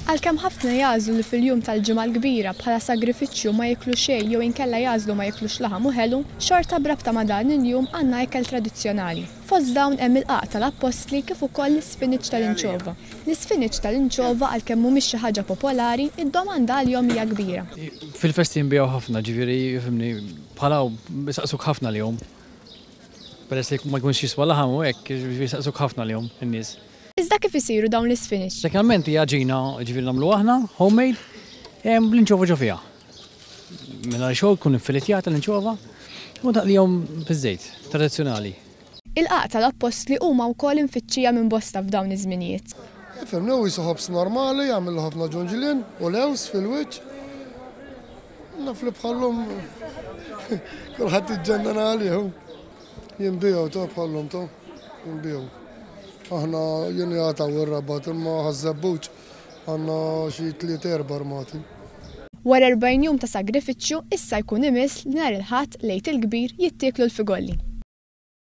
Għalkemm ħafna jagħżlu li fil-jum tal-Ġimgħa l-Kbira bħala sagrifiċċju ma jieklu xejn jew inkella jagħżlu ma jieklux laħam u ħelu, xorta b'rabta ma' dan il-jum għandna ikel tradizzjonali. Fost dawn hemm il-qagħaq tal-Appostli kif ukoll l-isfiniċ tal-inċova. L-isfiniċ tal-inċova għalkemm mhumiex xi ħaġa popolari, id-domanda għalihom hija kbira. Fil-festi jinbiegħu ħafna, ġifieri fhimni, bħal hawn isaqsuk ħafna għalihom. Peress li ma jkunx jiswa laħam u hekk, jiġifieri jsaqsuk ħafna għalihom in-nies. Iżda kif isiru dawn l-isfiniċ? Teknikament hija għaġina, jiġifieri nagħmluha aħna, homemade, bl-inċova ġo fiha. Mingħajr xogħol tkun infilitjata l-inċova u taqlihom fiż-żejt, tradizzjonali. Il-qagħaq tal-Appostli huma wkoll imfittxija minn bosta f'dawn iż-żminijiet. Ifhimni, hu qisu ħobż normali, jagħmillu ħafna ġunġlien u lewż fil-wiċċ. Naf li bħallum kulħadd iġġennan għalih. Jinbiegħu ta' bħallum ta' jinbiegħu. Aħna jien jagħtaw ir-Rabat imma ħaż-Żebbuġ għandna xi tliet erba' armati. Wara 40 jum ta' sagrifiċċju, issa jkun imiss li nhar il-Ħadd, l-Għid il-Kbir, jittieklu l-figolli.